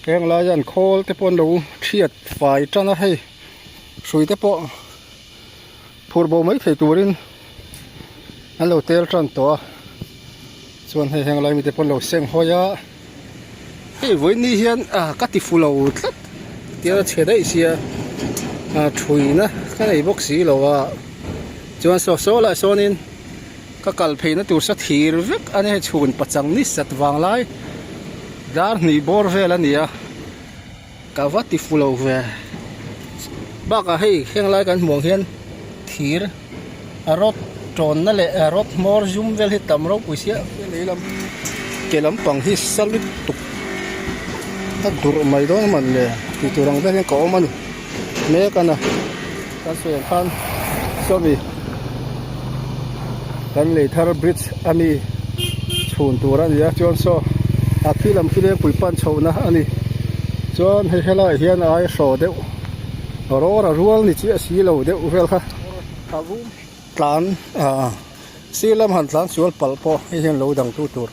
Heng lai hian khawl te pawh an lo thiat fai tan a hei hrui te pawh phur bo mai thei turin an lo tel tan tawh a chuan hei heng lai mite pawh an lo seng hawi a hei vawiin hian ah ka ti fu lo tlat tiang a chhe daih sia ah thuina ka nei bawk si lo a chuan saw saw lah sawnin ka kal pheina tur sa thir vek a ni hei chhun pachang ni sat vang lai dar hnih bawr vel a ni a ka va ti fu lo ve bakah hei heng lai kan hmuh ang hian thir a rawt tawnna leh a rawt hmawr zum vel hi tam ropui sia lei lam ke lampang hi sa lutuk a durh mai dawn a man le tih tur ang vel hian ka awm a ni mek a na kan sawi ang khan sawmi kan lei thar bridge a mi chhun tur a ni a chuan saw a khi lam khi lengpui pan chhohna a ni chuan hei helaiah hian a ai hraw deuh rawra rual ni chiah si lo deuh vel kha a vum tlan ah sir lam han tlan sual palh pawh hei hian lo dang tu tur.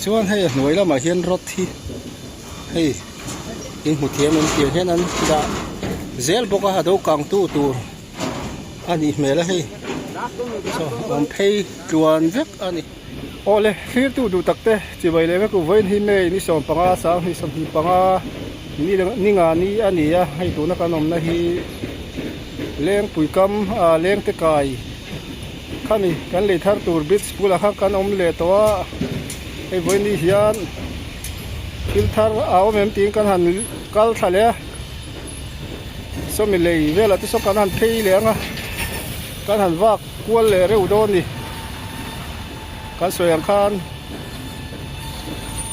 Chuan hei a hnuai lamah hian rod hi hei in hmu thiam em tiang hian an dah zel bawk a a do kang tu tur a nih hmel a hei saw awm phei tluan vek a ni. Awle thlir tu duh tak te chibai leh vek u vawiin hi May ni 15 sang 25 ni nga ni a ni a hei tuna kan awmna hi Lengpui kam ah lengte kai khami kan lei thar tur bridge bulah khan kan awm leh tawh a hei vawiin ni hian thil thar a awm em tiin kan han kal thla leh a sawmi lei velah te saw kan han phei leh ang a kan han vak kual leh reuh dawn a ni kan sawi ang khan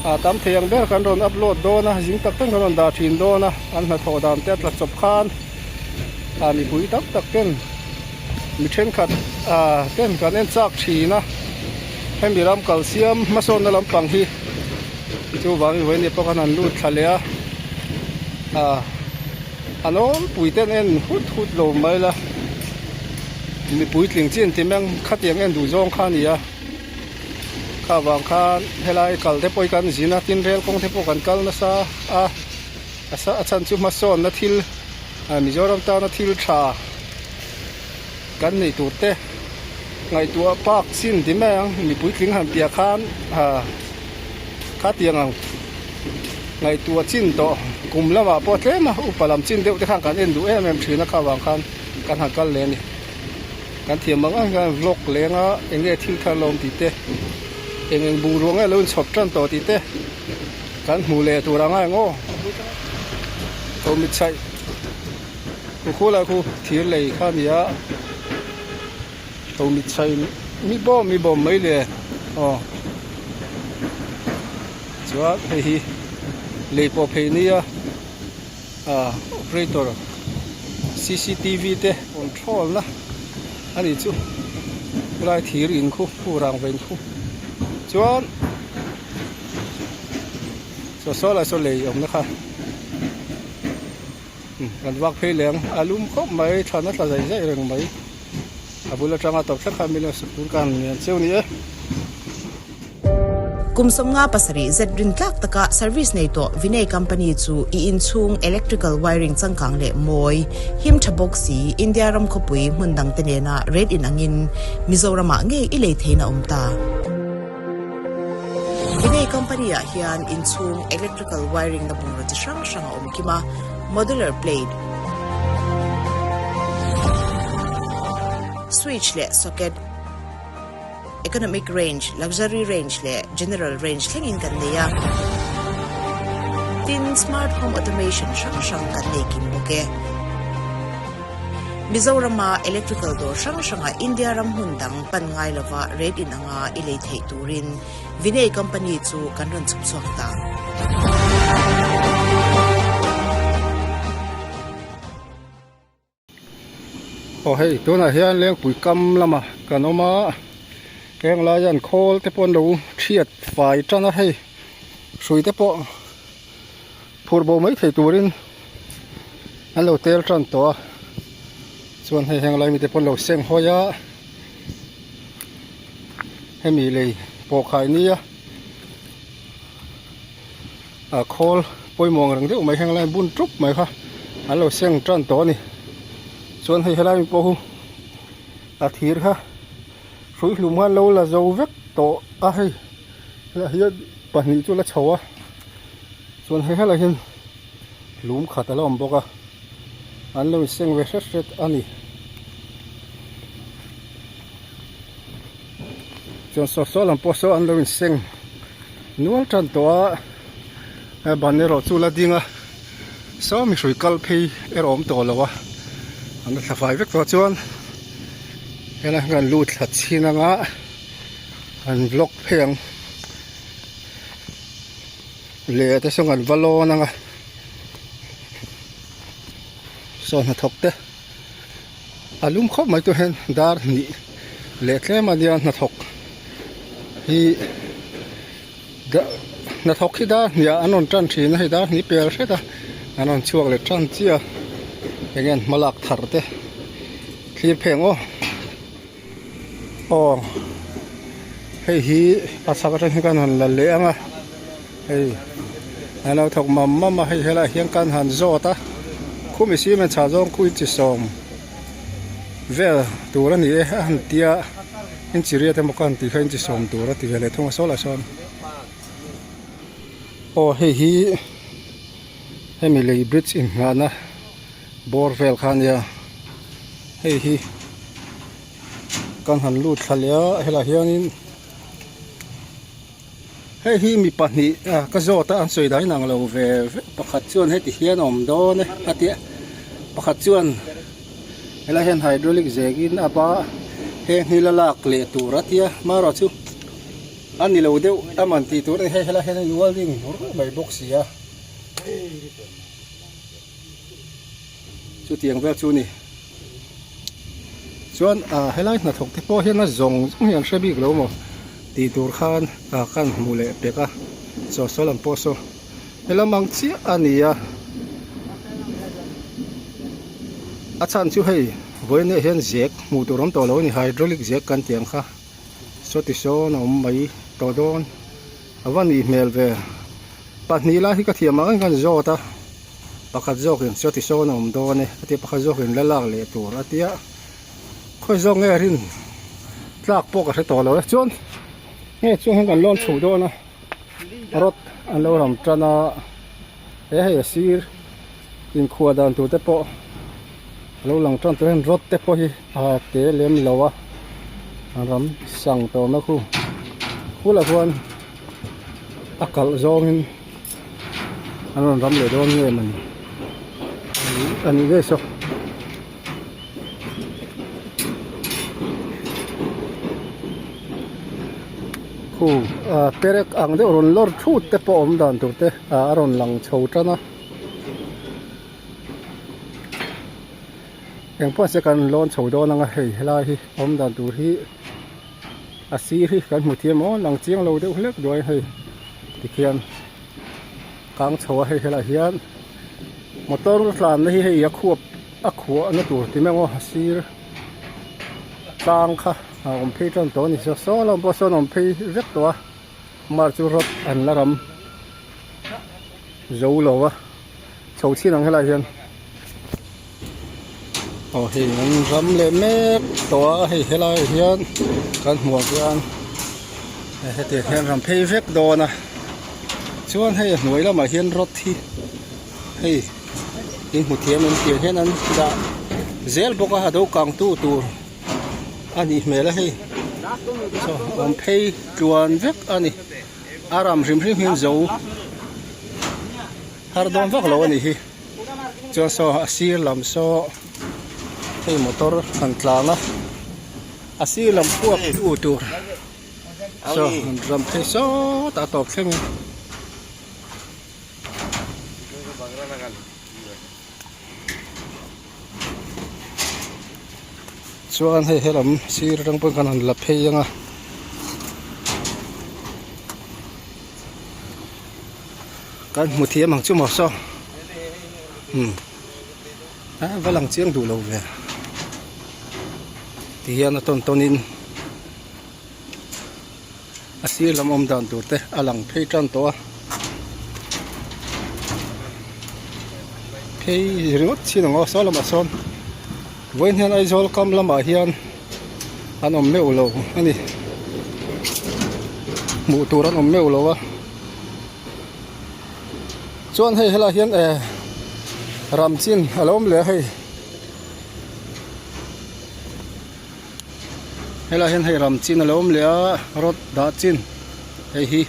ah tam thei ang ber kan rawn upload dawn a zing tak tak kan rawn dah thin dawn a an hnathawh dan te a tla chawp khan ah mipui tam tak ten mi thenkhat ah ten kan en chak thin a hemi ram kal siam hmasawnna lampang hi chuvangin vawiin pawh khan an lut thla leh a ah a nawlpui ten en hut hut lo mai la mipui tling chin ti meng khatiang en duh zawng kha a ni a kha vang khan helai kal te pawh hi kan zin a tin rel kawng te pawh kan kal nasa a. A chhan chu hmasawnna thil Mizoram tana thil tha kan neih tur te ngaihtuah pak chin ti mai ang mi puitling han piah khan kha tiang ang ngaihtuah chin tawh kum lamah pawh tlem a upa lam chin deuh te khan kan en duh em em thin a kha vang khan kan han kal leh a ni kan thiam ang ang hian vlog leng a eng nge thil thar lo awm tih te eng eng bungrua nge lo inchhawp tan tawh tih te. Kan hmuh leh tur ang a eng aw tho mit chhaih khu khu lai khu thir lei kha a ni a tho mit chhaih mi bawm mi bawm mai le aw chuan hei hi lei pawh phei nia ah operator cctv te control na a nih chu helai thir in khu khu rang ve in khu chuan. Saw saw lai saw lei awmna kha kan vak phei leh ang a lum khawp mai thlan a tla zaih zaih reng mai a bul atanga tawp thleng khan min lo sak tur ka han ngen cheu ni e. Kum 57 zet rin tlak taka service nei tawh Vinay Company chu i inchhung electrical wiring changkang leh mawi him tha bawk si India ram khawpui hmun dangte nena rate inangin Mizoramah ngei i lei theihna awm ta. Vinay company ah hian inchhung electrical wiring na bungraw chi hrang hrang a awm kim a, modular plate, switch leh socket, economic range, luxury range leh general range thlengin kan nei a. Tin, smart home automation hrang hrang kan nei kim bawk e. Mizorama electrical dawr hrang hrangah India ram hmun dang pan ngai lova rate in anga i lei theih turin Vinay company chu kan rawn chhuk chhuak ta. Aw hei tunah hian Lengpui kam lamah kan awm a, heng lai hian khawl te pawh an lo thiat fai tan a hei hrui te pawh phur bo mai thei turin. An lo tel tan tawh a chuan hei heng lai mite pawh an lo seng hawi a hemi lei pawh khai nia a khawl pawimawh ang reng deuh mai heng lai bun tup mai kha an lo seng tan tawh a ni chuan hei helai mi pawh hu a thir kha hrui hlum khan lo la zo vek tawh a hei helaiah hian pahnih chu la chho a chuan hei helaiah hian. Lum khat a la awm bawk a, an lo inseng ve hret hret a ni. Chuan saw saw lam pawh saw an lo inseng nual tan tawh a, a ban erawh chu la ding a, saw mihrui kal phei erawh awm tawh lo a, an la thla fai vek tawh chuan helai hian kan lut thla chhin anga an vlog phei ang. Leh te sawn kan va lawn ang a saw hnathawk te a lum khawp mai tur hian dar hnih leh tlem a nia hnathawk hi hnathawk hi dar hnih ah an rawn tan thin a hei dar hnih pel hret a an rawn chhuak leh tan chiah a eng nge an hma lak thar te thlir pheng aw. Aw hei hi a chhak atang hian kan han la leh ang a hei an lo thawk mam mam a hei helaiah hian kan han zawt a khumi cement chhah zawng khu inchi sawm vel tur a ni e a han tia inchi riat emaw ka han tih kha inchi sawm tur a ti ve leh thung a saw lah sawn aw hei hi hemi lei bridge inngahna. Bawr vel kha ania hei hi kan han lut thla leh a helaiah hianin hei hi mi pahnih ah ka zawt a an sawi dan inang lo ve ve pakhat chuan heti hian a awm dawn e a tia pakhat chuan helaiah hian hydraulic zekin a ba heng hi la lak leh tur a tia marawh chu a ni lo deuh a man tih tur a ni hei helaiah hian a welding ruih mai bawk si a. Chutiang vel chu a ni. Chuan ah helai hnathawk te pawh hian a zawng zawng hi an hre bik lo maw tih tur khan ah kan hmu leh pek a chaw saw lam pawh saw helam ang chiah a ni a a chhan chu hei vawiin ah hian zek hmuh tur awm tawh lo a ni hydraulic zek kan tih ang kha saw ti sawn a awm mai tawh dawn a va nih hmel ve pahnih lai hi ka thiam ang ang hian zawt a. Pakhat zawkin chaw ti sawn a awm dawn e a tia pakhat zawkin la lak leh tur a tia khawi zawk nge rin tlak pawh ka hre tawh lo e chuan nge chuan hian kan lawn chho dawn a rod an lo ram tan a he hei a sir inkhua dan tur te pawh a lo lang tan tur hian rod te pawh hi a te lem lo a an ram sang tawh na khu khulah khuan a kalh zawngin. An rawn ram leh dawn nge mawni a nih ngei saw. Khu ah perek ang deuh rawn lawr thut te pawh awm dan tur te ah a rawn lang chho tan a. Engpawh se kan lawn chho dawn ang a hei helai hi awm dan tur hi a sir hi kan hmu thiam aw lang chiang lo deuh hlek duai hei. Tikhian kang chho a hei helaiah hian motor tlanna hi hei a khuap a khuahna tur ti mai ang aw a sir tlang kha a awm phei tan tawh a ni saw saw lam pawh sawn a awm phei vek tawh a mar chu rod an la ram zo lo a chho chhin ang helaiah hian aw hei an ram leh mek tawh a hei helaiah hian kan hmuh ang hian hetiang hian ram phei vek dawn a chuan hei a hnuai lamah hian rod hi hei in hmu thiam em tiang hian an dah zel bawk a a do kang tu tur a nih hmel a hei saw awm phei tluan vek a ni a ram hrim hrim hian zo har dawn vak lo a nih hi. Chuan saw a sir lam saw hei motor han tlan a a sir lam puak tu tur saw han ram phei sawtah a tawp thleng in. Chuan hei helam sir atang pawn khan han la phei ang a. Kan hmu thiam ang chu maw saw umm. A va lang chiang duh lo ve ti hian a tawn tawn in a sir lam awm dan tur te a lang phei tan tawh a phei ringawt chin ang aw saw lamah sawn vawiin hian Aizawl kam lamah hian an awm meuh lo a ni hmuh tur an awm meuh lo a. Chuan hei helaiah hian eh ram chin a lo awm leh a hei helaiah hian hei ram chin a lo awm leh a rod dah chin hei hi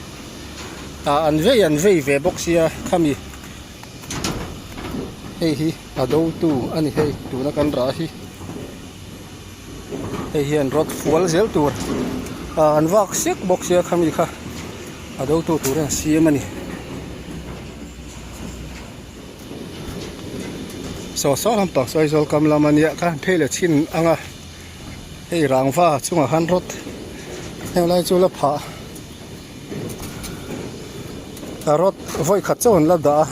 ah an vei an vei ve bawk sia khami hei hi a do tu a ni hei tuna kan rah hi hei hian rod fual zel tur ah an vak sek bawk sia khami kha. A do tu tur hian siam a ni. Saw saw lampang saw Aizawl kam lam a nia khan phei leh chhin ang a hei rangva chungah khan rawt heng lai chu la phah a rawt vawi khat chauh an la dah a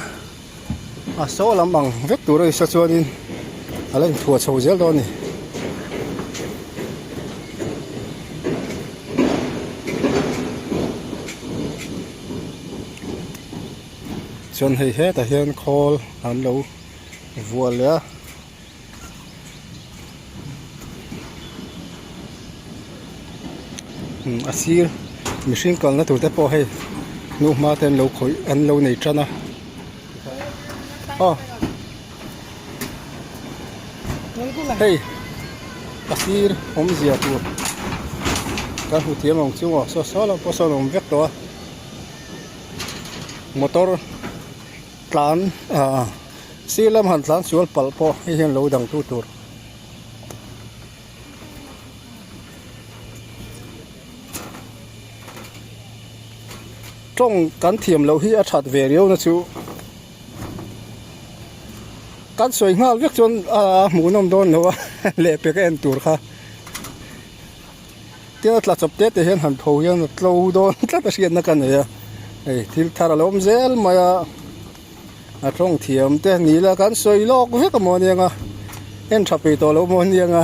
a saw lam ang vek tur a ni sa chuanin a la inthuah chho zel dawn a ni. Chuan hei hetah hian khawl an lo vuah leh a. A sir mihring kalna tur te pawh hei hnuhma te an lo khawih an lo nei tan a aw hei a sir awmzia tur kan hmu thiam ang chu aw saw saw lam pawh sawn a awm vek tawh a motor tlan ah sir lam han tlan sual palh pawh hei hian lo dang tu tur. Tawng kan thiam loh hi a that ve riau na chu kan sawi nghal vek chuan a hmuhnawm dawn lo a lehpek a en tur kha tin a tla chawp te te hian han tho hian a tlo dawn tlat a hriatna ka nei a hei thil thar a lo awm zel mai a. A tawng thiam te ni la kan sawi lawk vek a maw aniang a en tha peih tawh loh maw aniang a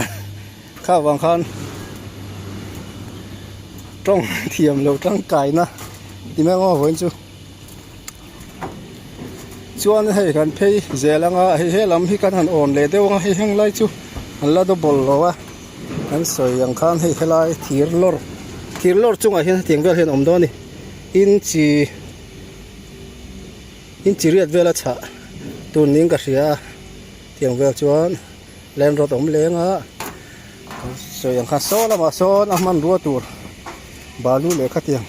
kha vang khan tawng thiam lo tangkaina ti mai ang aw vawiin chu chuan hei kan phei zel anga hei helam hi kan han awn leh deuh anga hei heng lai chu an la double lo a kan sawi ang khan hei helai thir lawr thir lawr chungah hian hetiang vel hian a awm dawn a ni inchi. Inchiriat vel a chhah tur niin ka hria a tiang vel chuan land road a awm leng a sawi ang khan saw lamah sawn a hmanrua tur balu leh khatiang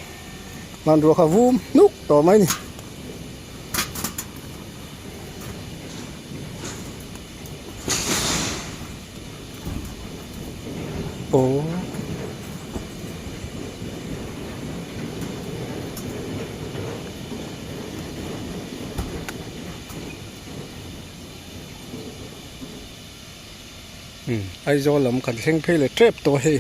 hmanrua kha vum hnuk tawh mai a ni. Aw. Umm Aizawl lam kan thleng phei leh tep tawh hei.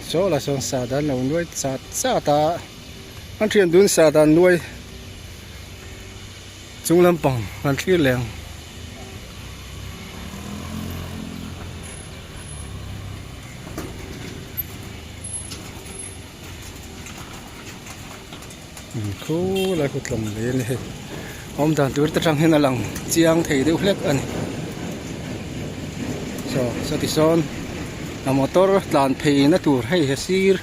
Saw lah sawn sahdah an lo nuai chat chat a an thian dun sahdah an nuai chung lampang an thlir leh ang. Khu lai khu tlawm mai a ni hei awm dan tur te tang hian a lang chiang thei deuh hlek a ni saw sawti sawn a motor tlan phei na tur hei he sir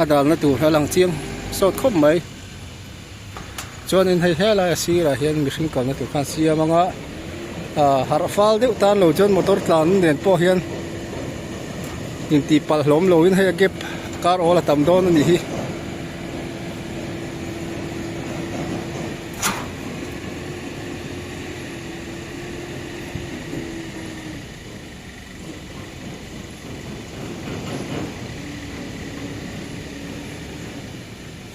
a dalna tur a lang chiang sawt khawp mai chuanin hei helai a sirah hian mihring kalna tur khan siam anga ah harh fal deuh tan lo chuan motor tlan nen pawh hian intih palh hlawm loin hei a gap kar awl a tam dawn a nih hi.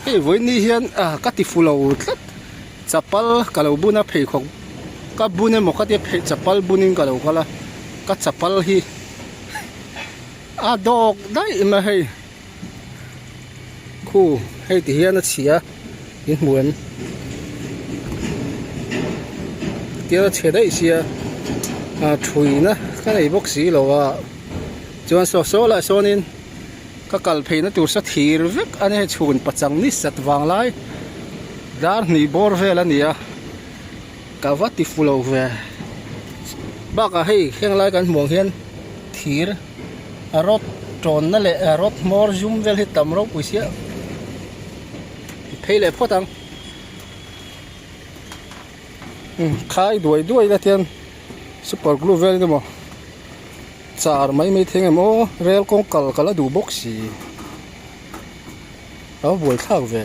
Hei vawiin ni hian ah ka ti fu lo tlat chapal ka lo bun a pheikhawk. Ka bun emaw ka tia phei chapal bunin ka lo kal a, ka chapal hi a dawk daih mai hei. Khu hei ti hian a chhia in hmu em? Tiang a chhe daih sia ah thuina ka nei bawk si lo a chuan saw saw lah sawnin ka kal pheina tur sa thir vek a ni hei chhun pachang ni sat vang lai dar hnih bawr vel a ni a ka va ti fu lo ve bakah hei heng lai kan hmuh ang hian thir. A rod tawnna leh a rod hmawr zum vel hi tam ropui sia i phei leh phawt ang umm khai duai duai la tian super glue vel emaw char mai mai theng em aw rel kawng kal ka la duh bawk si a va buaithlak ve.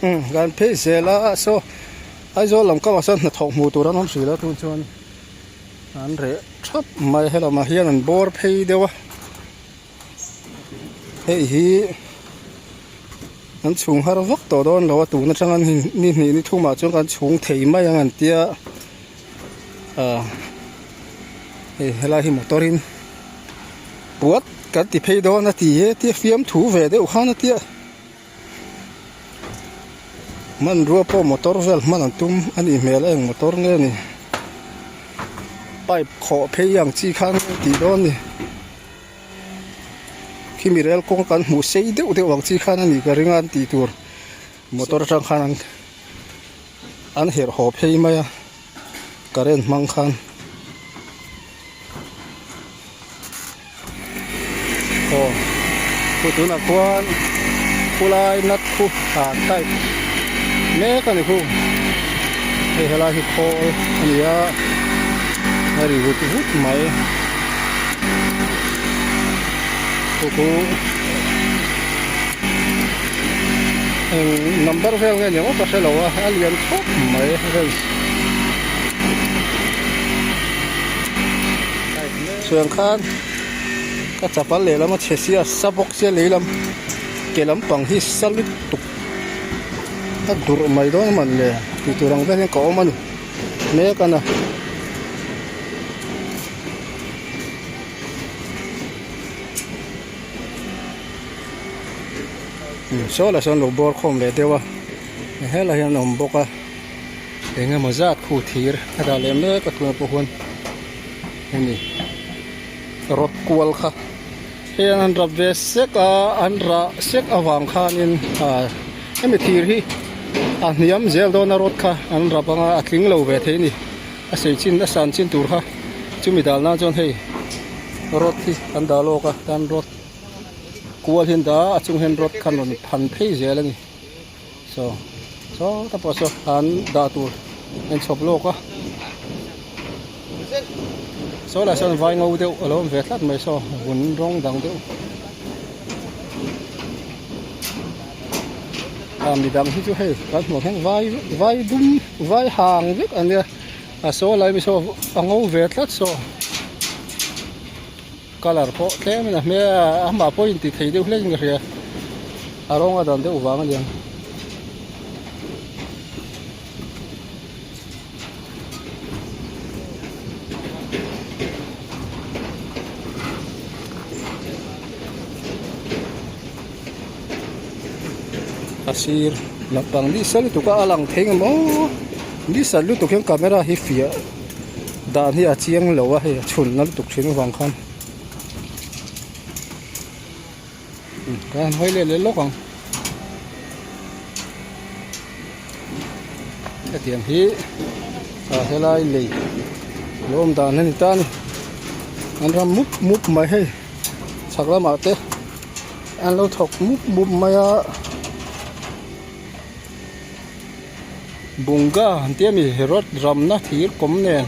Umm kan phei zel a saw Aizawl lam kam ah sawn hnathawk hmuh tur an awm hrih lo tun chuan. An reh thap mai helamah hian an bawr phei deuh a hei hi an chhung har vak tawh dawn lo a tun atanga ni hnih ni thumah chuan kan chhung thei mai ang an tia ah hei helai hi motor in puat kan ti phei dawn a ti e tia fiamthu ve deuh khan a tia. Hmanrua pawh motor vel hman an tum a nih hmel a eng motor nge ni pipe khawh phei ang chi khan tih dawn a ni khimi rel kawng kan hmuh sei deuh deuh ang chi khan a nih ka ring a an tih tur motor atang khan an an herh haw phei mai a current hmang khan aw chu tunah khuan khulai nut khu ah type mek a ni khu hei helai hi khawl a ni a a ri vut vut mai chu chu eng number vel nge ni ang aw ka hre lo a a lian khawp mai vel. Chuan khan ka chapal lehlam a chhe sia sa bawk sia leilam ke lampang hi sa lutuk a durh mai dawn a man le tih tur ang vel hian ka awm a ni mek a na. Saw lah sawn lo bawr khawm leh deuh a helai hian a awm bawk a. Eng emaw zat khu thir a dah leh mek a tunah pawh huan hemi rawt kual kha hei an han rap ve sek a an rah sek avang khanin ah hemi thir hi a hniam zel dawn a rawt kha an rap anga a tling lo ve thei a ni a sei chin a san chin tur kha chumi dal nan chuan hei rawt hi an dah lawk a tan rawt kual hi an dah a a chung hian rawt kha an rawn phan phei zel a ni. Saw saw ta pawh saw an dah tur a inchhawp lawk a saw lah sawn vai ngo deuh a lo awm ve tlat mai saw vun rawng dang deuh a midang hi chu hei kan hmuh hian vai vai dum vai hang vek a nia a saw lai mi saw a ngo ve tlat saw colour pawh tlem in a hmel a amah pawh a inti thei deuh hlek in ka hria a rawng a dan deuh vang a niang. A sir lampang nisa lutuk a a lang thei ang maw nisa lutuk hian camera hi fiah dan hi a chiang lo a hei a chhun na lutuk thin avang khan ka han hawi leh leh lawk ang hetiang hi ah helai lei lo awm dan a ni ta a ni an ram mup mup mai hei chhak lamah te an lo thawk mup mup mai a. Bunga an tia mi rod ramna thir kawm nen.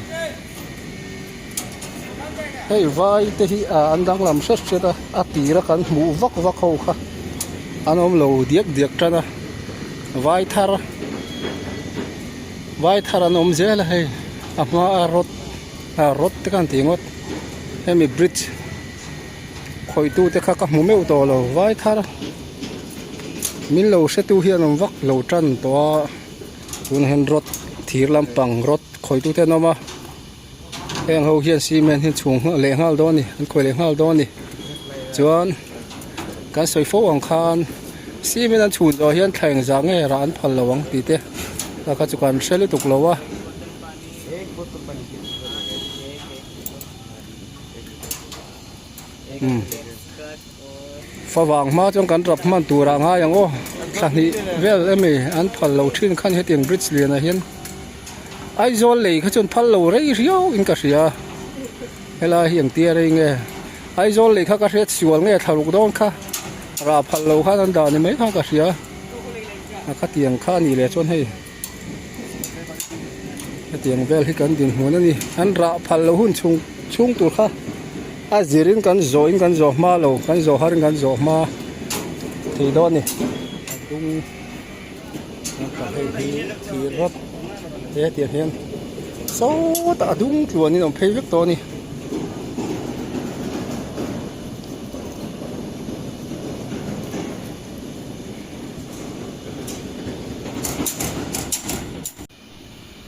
Hei vai te hi ah an danglam hret hret a a tira kan hmuh vak vak ho kha an awm lo diak diak tan a vai thar vai thar an awm zel a hei a hma a rod ah rod te khan tih ngawt hemi bridge khawih tu te kha ka hmu meuh tawh lo vai thar min lo hre tu hian awm vak lo tan tawh a tunah hian rod thir lampang rod khawih tu te an awm a. Heng ho hian cement hi chhung leh nghal dawn a ni an khawih leh nghal dawn a ni chuan kan sawi fo ang khan cement an chhun zawh hian thla engzah nge rah an phal lo ang tih te a kha chu kan hre lutuk lo a. Favang hma chuan kan rap hman tur ah ngai ang aw thla hnih vel emaw an phal lo thin khan hetiang bridge lian ah hian Aizawl lei kha chuan phal lo rei riau in ka hria helai hi engtia rei nge Aizawl lei kha ka hriat sual nge thla ruk dawn kha rah phal lo khan an dah ni mai khan ka hria a khatiang kha a nih leh chuan hei hetiang vel hi kan dinhmun a ni an rah phal lo hun chhung chhung tur kha a zirin kan zawh in kan zawh hma lo kan zawh har in kan zawh hma thei dawn a ni a dung hei hi thir rawt he hetiang hian sawtah a dung tluan in a awm phei vek tawh a ni.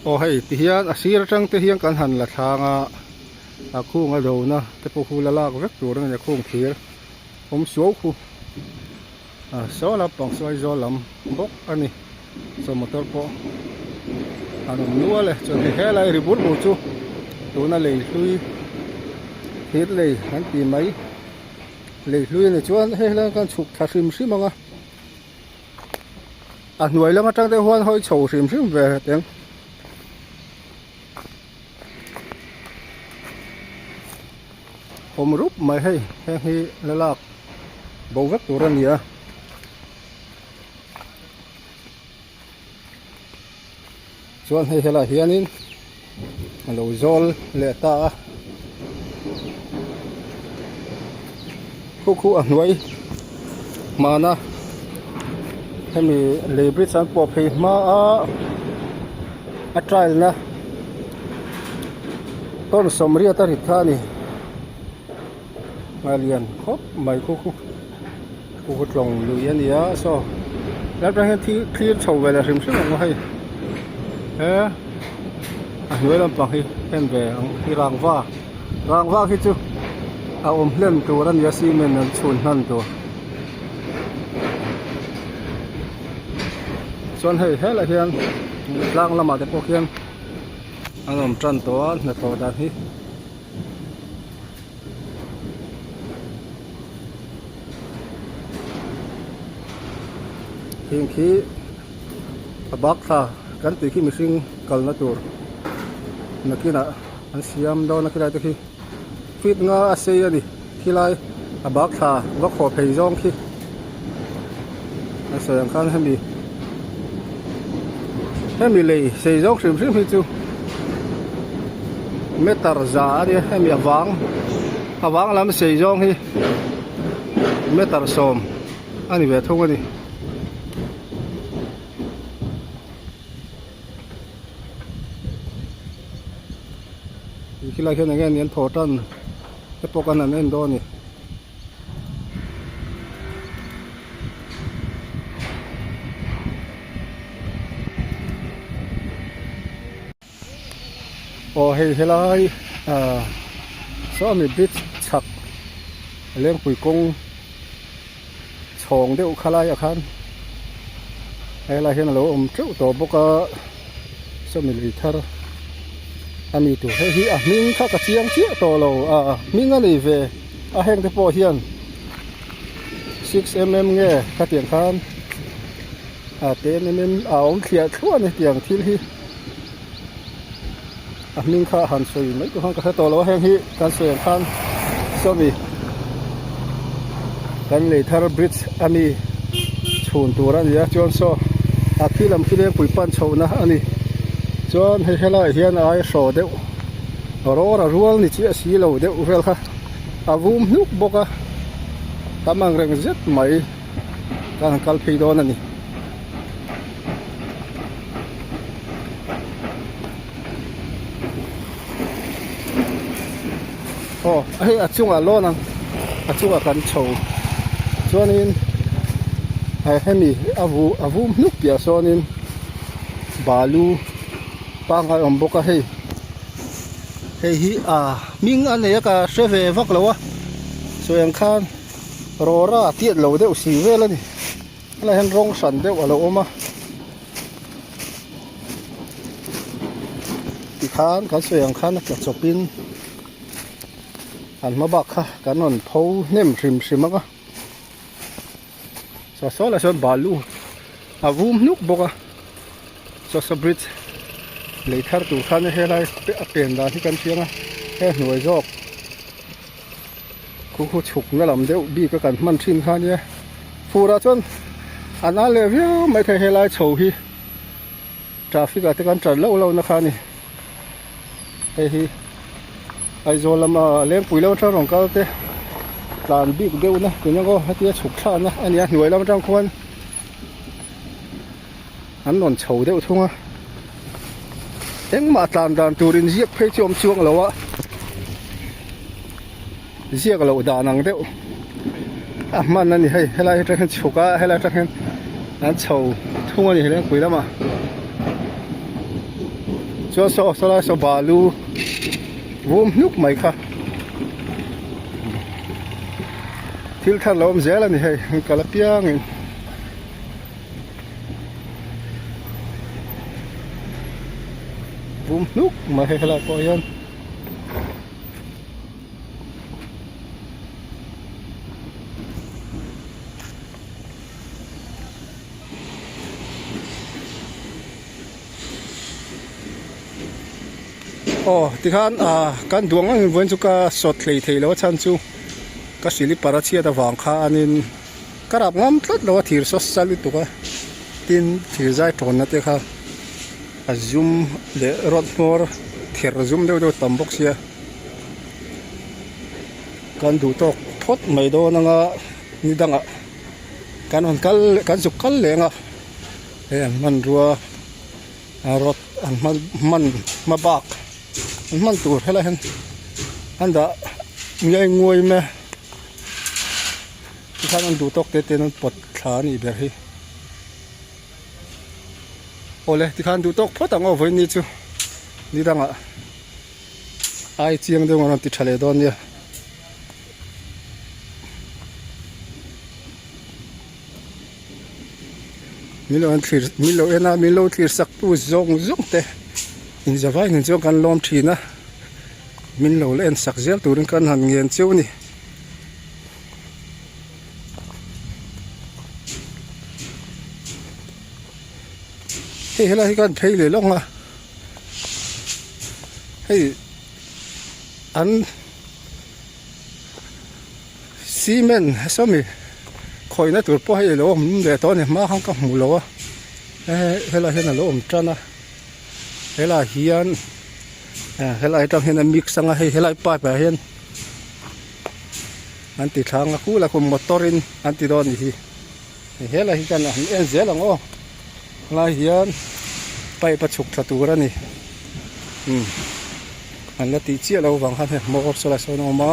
Aw hei ti hian a sir atang te hian kan han la thlang a a khung a dona te pawh khu la lak vek tur a ni a khung thir awm suau khu a saw lampang saw Aizawl lam bawk a ni saw motor pawh an awm nual e chuan hei helai ri bur bur chu tuna lei hlui thir lei an ti mai. Lei hlui a ni chuan hei helai khan chhuk thla hrim hrim ang a a hnuai lam atang te huan hawi chho hrim hrim ve teng. Awm rup mai hei heng hi la lak bo vek tur a ni a. Chuan hei helaiah hianin a lo zawl leh ta a khu khu a hnuai hmana hemi lei bridge an pawh phei hma a a trial na tawn sawmriat a rit kha a ni a lian khawp mai khu khu. Khu tlawng lui a ni a saw helai atang hian thil thlir chho ve leh hrim hrim ang hei he a hnuai lampang hi en ve ang hi rangva rangva khi chu a awm hlen tur a ni a cement an chhun hnan tur chuan hei helaiah hian tlang lamah te pawh khian an awm tan tawh a hnathawh dan hi. Heng khi a bak thla kan tih khi mihring kalna tur nakinah an siam dawn a khilai te khi feet nga a sei a ni khilai a bak thla va khawh phei zawng khi a sawi ang khan hemi hemi lei sei zawng hrim hrim hi chu meter za a nia hemi a vang a vang lam sei zawng hi meter sawm a ni ve thung a ni. Khilai khian eng nge ni an thaw tan te pawh khan an en dawn a ni. Aw hei helai ah sawmi bridge chhak lengpui kawng chhawng deuh kha laiah khan helai hian alo awm teuh tawh bawk a sawmi lui thar a ni tur hei hi a hming kha ka chiang chiah tawh lo a hming a nei ve a heng te pawh hian 6mm nge khatiang khan a 10mm a awm thliah thluah a ni tiang thil hi a hming kha han sawi mai tur khan ka hre tawh lo a heng hi kan sawi ang khan sawmi kan lei thar bridge a mi chhun tur a ni a chuan saw a khi lam khi lengpui pan chhohna a ni chuan hei helaiah hian a ai hraw deuh. Rawra rual ni chiah si lo deuh vel kha a vum hnuk bawk a, tam ang reng zet mai kan han kal phei dawn a ni. Aw hei a chungah lawn ang a chungah kan chho chuanin hemi a vu a vum hnuk piah sawnin balu pangngai awm bawk a hei hei hi ah hming a nei a ka hre ve vak lo a sawi ang khan rawra tiat lo deuh si vel a ni helaiah hian rawng hran deuh a lo awm a tikhan kan sawi ang khan a tla chawp in an hma bak kha kan rawn pho hnem hrim hrim ang a saw saw lah sawn balu a vum hnuk bawk a saw saw bridge lei thar tur khan helai a pen dan hi kan hriang a he hnuai zawk khu khu chhuk na lam deuh bik a kan hman thin kha ania fur ah chuan a nal leh viau mai thei helai chho hi traffic ah te kan chan loh loh na kha a ni hei hi Aizawl lama Lengpui lam atang rawn kal te tlan bik deuh na tuna aw hetia chhuk thlak na a ni a hnuai lam atang khuan an rawn chho deuh thung a engmah tlan dan tur in ziak phei chu a awm chuang lo a ziak loh dan ang deuh a hman a ni hei helai atang hian chhuk a helai atang hian an chho thung a ni Lengpui lamah chuan saw sawlai saw balu vum hnuk mai kha thil thar lo awm zel a ni hei kal apiangin. Vum hnuk mai hei helaiah pawh hian. Aw tikhan ah kan duang ang vawiin chu ka sawt hlei thei lo a chhan chu ka silipar a chhiat avang khanin ka rap ngam tlat lo a thir saw sa lutuk a tin thir zai tawnna te kha a zum leh rawt hmawr ther zum deuh deuh tam bawk sia kan duh tawk phawt mai dawn anga ni dangah kan rawn kal kan zuk kal leng a hei an hmanrua rawt an hman hman hma bak an hman tur helai hian an dah ngiai nguai mai a tikhan an duh tawk te ten an pawt thla a nih ber hi. Awle tikhan duh tawk phawt ang aw vawiin ni chu ni dangah ai chiang deuh a rawn ti tha leh dawn nia. Min lo en thlir min lo en a min lo thlir sak tu zawng zawng te inzavai nen chuan kan lawm thin a min lo la en sak zel turin kan han ngen cheu a ni. Hei helai hi khan phei leh lawk a hei an cement sawmi khawihna tur pawh hei alo awm leh tawh a ni hma khan ka hmu lo a helai hian alo awm tan a helai hian helai atang hian a mix anga hei helai pipe ah hian. An ti thlang a kul a kum motor in an ti dawn a ni hi hei helai hi chuan han en zel ang aw helai hian pipe a chhuk thla tur a ni umm an la tih chiah loh vang khan hei hmawr saw lai sawn a awm a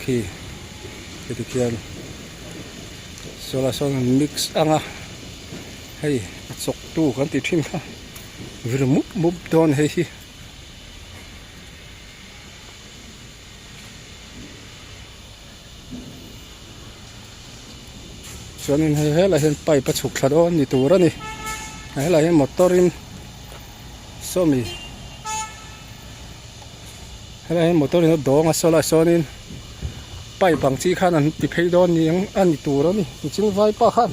khi heti khian saw lai sawn an mix ang a hei a chawk tu kan tih thin kha vir mup mup dawn hei hi. Chuanin hei helai hian pipe a chhuk thla dawn ni tur a ni helai hian motor in sawmi helai hian motor in a dawng a saw lai sawnin pipe ang chi khan an ti phei dawn ni ang a ni tur a ni nichin vaipa khan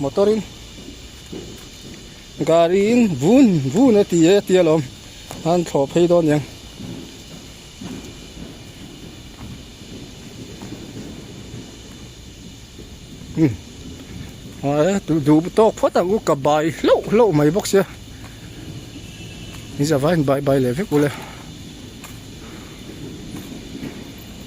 motor in gari in vun vun a ti e a ti alawm an thlawh phei dawn ni ang. Duh tawk phawt ang u ka bai hlauh hlauh mai bawk sia ni zavaiin bai bai leh vek ule.